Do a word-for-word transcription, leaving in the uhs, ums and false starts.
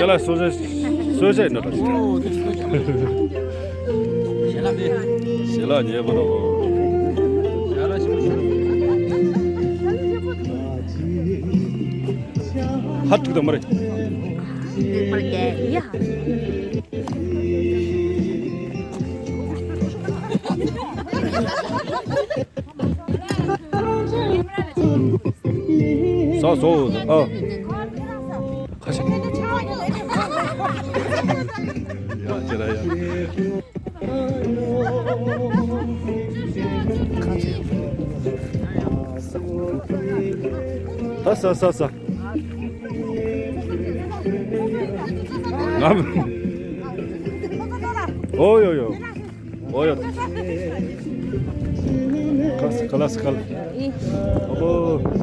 ལ་སོ་སོ་སོ་སོ་ནོ་ཏོ། ཞལ་ལག་ཉེ་པོ་རོ། ཧ་ཐུག་ད་མ་རེད། ས་སོ་ཨ། ཁ་ཤས། ཡ་ཅི་ར་ཡ། ད་ས་ས་ས། ང་། ཨོ་ཡོ་ཡོ། ཨོ་ཡོ། ཁ་ཁ་ལ་ཁ་ལ། ཨོ།